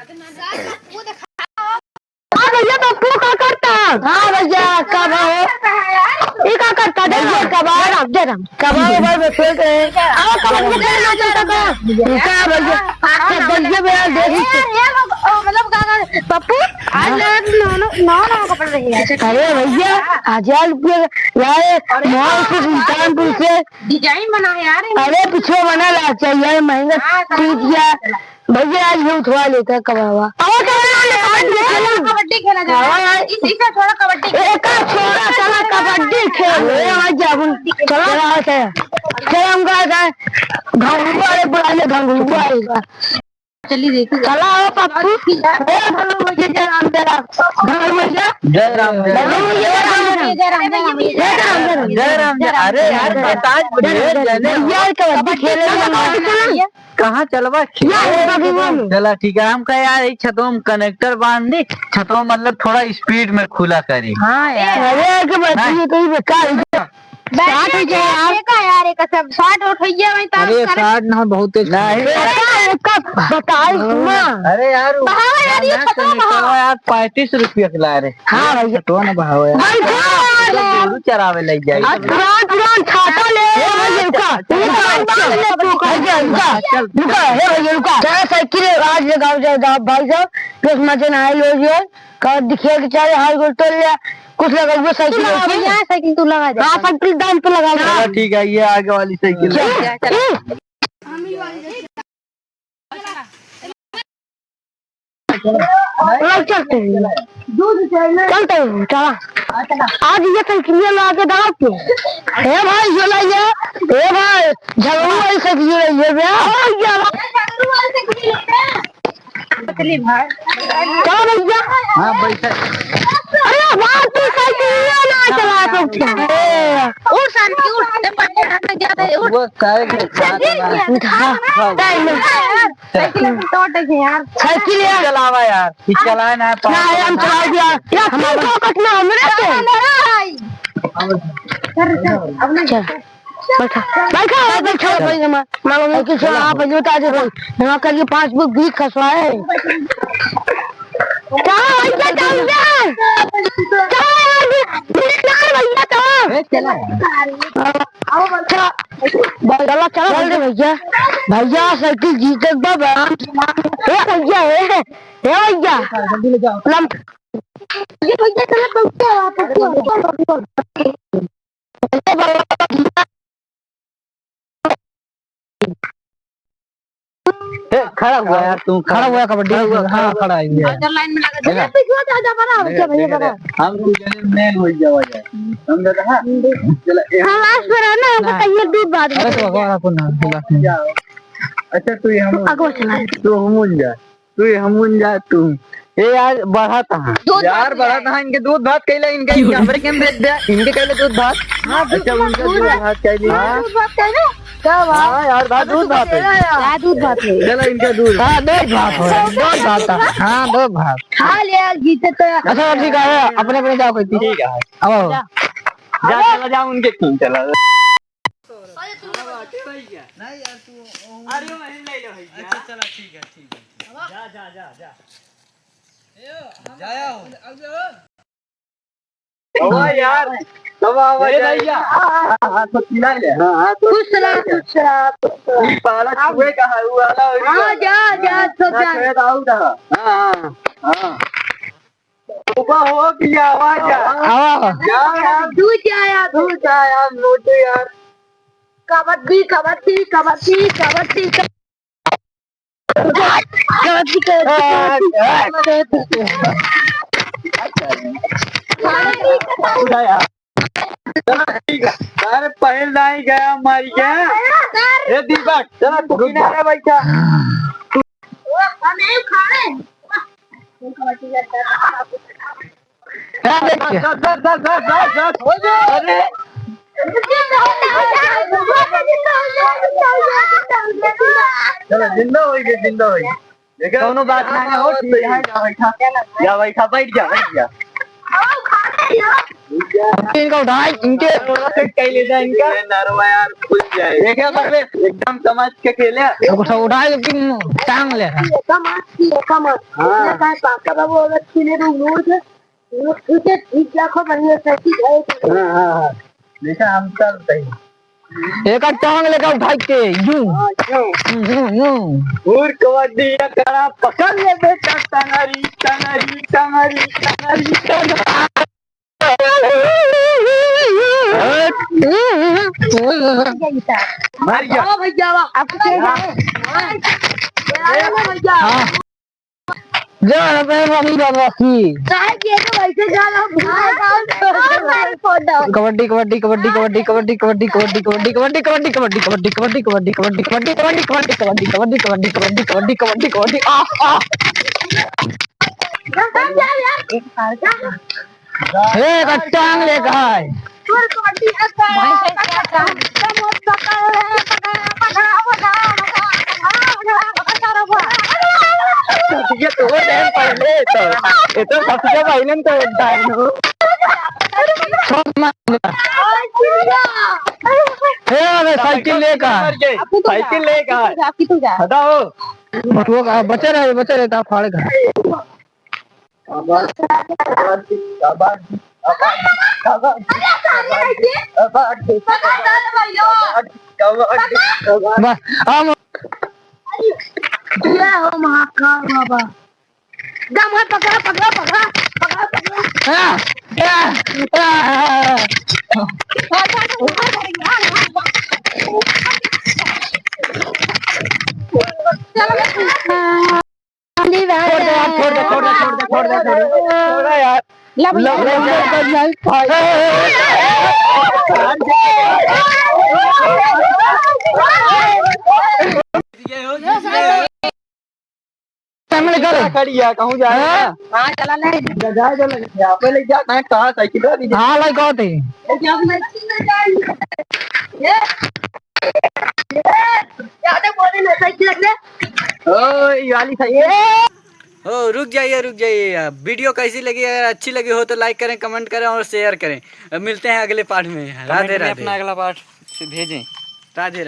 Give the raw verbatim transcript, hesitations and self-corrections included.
हाँ भैया, पप्पू का करता? हाँ भैया, कब हो? ई का करता? भैया, कब हो? जय राम, जय राम। कब हो? बस, बस, बस, बस। आओ, कब हो? जय राम, जय राम। का भैया? सब भैया, भैया, देखी। यार, यार, वो, वो, मतलब, का, का, पप्पू, आज हाँ। नौ, नौ, नौ, नौ कपड़े रहे हैं। अरे भैया, हजार रुपये लाए, अरे मॉल से, हाँ, सुल्तानपुर से। डिजाइन बना है यार। अरे, पीछे बना ला चाहिए, महंगा हाँ, चीज हाँ। या। भैया, आज भी उठवा लेता है कबावा। आओ, चलो, चलो, कबड्डी खेलो। कबड्डी खेला जा रहा है। हाँ, इस, इसे थोड़ा कबड्डी ए, का छोरा, चला कबड्डी खेल। ए, आज जा, हम, चलो, चलो, आओ, चलो। चलो, हम कहा था, घंघुआ वाले बुला ले, घंघुआ आएगा। चलिए, देखिए। चला, आओ, पप्पू। ए, बोलो, मुझे जय राम, जय राम। घर में जा। जय राम, जय राम। बोलो, मुझे जय राम, जय राम। जय राम, जय राम। जय राम, जय राम। अरे यार, बताज बोलिए, जय राम। जने। यार, कबड्डी खेले कबड्डी में खेले। कहाँ चलबा? या, या, या, या। चला, ठीक है, हम कहे यार, एक छतवा में connector बांध दी, छतवा मतलब थोड़ा speed में खुला करी। हाँ यार। अरे, के बात नहीं। ये तो ही बेकार है। बैटरी short हो जाए यार। देखा यार, एक सब short उठ गया वहीं तो अरे, करे। Short ना, बहुत तेज नहीं। अरे, एक का बताई ना। अरे यार, वो बहावा यार, ये ना छतवा connector बहावा। यार, पैंतीस रुपया के ला रहे। हाँ भाई। छतवा ना बहावा यार। भाई, चलो, चलो। गोरू चरावे लग जाए। आज पुरान, पुरान छाता ले, ए, भाई, रुका, रुका, रुका, रुका, रुका, रुका, रुका, हे भाई, रुका। क्या साइकिल आज लगाओ जाए, भाई साहब, प्लस मजे ना आए, लो, लो, का दिखे कि चाहे हाल गोल तोड़ लिया, कुछ लगा हुआ तू साइकिल लगा है। भैया, साइकिल तू लगा दे। हाँ, साइकिल दाम पे लगा दे। चलो, ठीक है, ये आगे वाली साइकिल। चल, चल। चलते हैं। चलते हैं, चला। आज ये साइकिल ला के दाव पे। हे भाई, ये लाइए। हे भाई, झगड़ू वाली साइकिल लाइए बे। ओ, ये ला। चलो भैया। हाँ, बैठा। अरे, वाह, तू साइकिल ना चला तो क्या? ए, उठ, शांति, उठ। ए, पट्टे हाथ में क्या था? उठ। वो साइकिल उठा, उठा। टाइम है। साइकिल तो टोटे के यार। साइकिल है। चलावा यार, ये चलाए ना, ना, हम चला दिया। यार, हम तू को कटना हमरे से। चल, चल, अब नहीं। चल, बैठा, बैठा, बैठा, बैठा, मामा, मामा, साइकिल चला, आप जो ताजे को, यहाँ करके पाँच बुक भी खसवाए। चलो भैया, चल दे। चलो यार, भैया, तो। ए, चला। आओ, अच्छा। बैठा, चला, चल दे भैया। भैया, साइकिल जीते बा, बा। ए भैया, ए, ए भैया। जल्दी ले जाओ। लम-, ये भैया, चलो, पहुंचो, आप पहुंचो। ए, खड़ा हुआ यार तू, खड़ा हुआ, कबड्डी खड़ा हुआ, हाँ, खड़ा हुआ। खड़ा है ये। अच्छा, लाइन में लगा दे। देखा? पीछे जा, जा, बड़ा हो गया भैया, देखा, बड़ा। देखा। हम तू जने मेल हो जावा जाए। समझा था? हाँ। चला, ए, हाँ, लास्ट में रहना, हमको ना। चाहिए दूध बाद में। अरे, तो भगवान आपको ना, लास्ट में। जाओ। अच्छा, तू ये हम, अगवा चला। तू हम जा। तू ये हमन जा तू। ए यार, बढ़त हाँ। दूध यार, भात बढ़त हाँ, इनके दूध भात कैला, इनके, इनके हमरे के बेच दे, इनके कैले दूध भात। हाँ, दूध अच्छा, भात, उनके दूध दूध भात। भात कैली। हाँ। दूध भात कैले? क्या बात? हाँ यार, भात, अबे दूध तू भात है। बतेला यार। क्या दूध भात है? चला, इनका दूध। हाँ, दूध भात है, दूध भात है। हाँ, दूध भात। खा ले यार, जीते तो। अच्छा, ठीक है, अपने, अपने जाओ कोई। ठीक है। अब आओ। जा। जा, चला, जा, उनके क्यों चला? नहीं यार, तू, अरे, वहीं ले ले भैया। अच्छा, चला, ठीक है, ठीक है, ठीक है। जा, जा, जा, जा। जाया हो। बाबा यार, बाबा, बाबा ए यार। भैया। हाँ, हाँ, हाँ, तो पिला ले। हाँ, हाँ, तो खुश रहा, खुश रहा, खुश रहा। पाला छुए का है, वो वाला हो गया। हाँ, जा, जा, तो हाँ, जा। छुए तो आऊ रहा। हाँ, हाँ, हाँ। ऊपर हो गया, आवाज आ। आवा। जा यार। तू जा यार, तू जा यार, मोटू यार। कबड्डी, कबड्डी, कबड्डी, कबड्डी, कबड्डी। कबड्डी, कबड्डी, कबड्डी। उठा यार। चलो, ठीक है। अरे, पहल नहीं गया, मर गया। ए, दीपक, चलो, तू किनारे बैठा। अरे। चलो, जिंदा होई गए, जिंदा होई गए। देखा? कौनो बात ना है, हो, ठीक है। जा बैठा। जा बैठा, बैठ जा, बैठ जा। इनका उठाए, इनके। कह लेता इनका। ये नरवा यार खुल जाए। देखा तो बे, एकदम समझ के खेले। उसको सब उठाए, लेकिन टांग ले। समझ की, समझ। हाँ। ये कहे पापा बाबू अगर छीने तो मुड़ के, मुड़ के ठीक रखो, बढ़िया से ठीक है। हाँ, हाँ, हाँ। देखा, हम चलते हैं। एक टांग लेकर उठाई के, यूं। हाँ, यूं। यूं, यूं, यूं। और कबड्डी या करा, पकड़ ले बेटा, टंगरी, टंगरी, टंगरी, टंगरी, टंगरी। मर गया। वाह भैया, वाह। आपको क्या हाँ। भैया? हाँ। जा, मैं मम्मी बाबा की। काहे के तो वैसे जा रहा हूँ। कबड्डी, कबड्डी, कबड्डी। आ, आ। ए, का टांग ले का है? ये तो वो टाइम पहले तो, ये तो सबसे पहले तो होता है ना। ए, अबे साइकिल ले का है? साइकिल ले का है? हटाओ। वो का, बचे रहे, बचे रहे, ता फाड़ का। बस, हम ये हो महाकाल बाबा। दम है, पकड़ा, पकड़ा, पकड़ा, पकड़ा, पकड़ा। आ, आ, आ, आ। चलो, छोड़ दे यार, छोड़ दे, छोड़ दे, छोड़ दे, छोड़ दे, छोड़ दे। छोड़ दे यार। लब, लब, लब, लब, लब, लब। सामने कर। खड़ी है, कहूँ जा रहा है? हाँ, चला ले। जा, जा, जा, ले जा, पहले जा, मैं कहा साइकिल दे दीजिए। हाँ, लाई कहो थे। ओ, ये वाली साइकिल। ओ, रुक जाइए, रुक जाइए। वीडियो कैसी लगी? अगर अच्छी लगी हो तो लाइक करें, कमेंट करें और शेयर करें। अब मिलते हैं अगले पार्ट में। राधे, कमेंट में राधे। अपना अगला पार्ट से भेजें। राधे।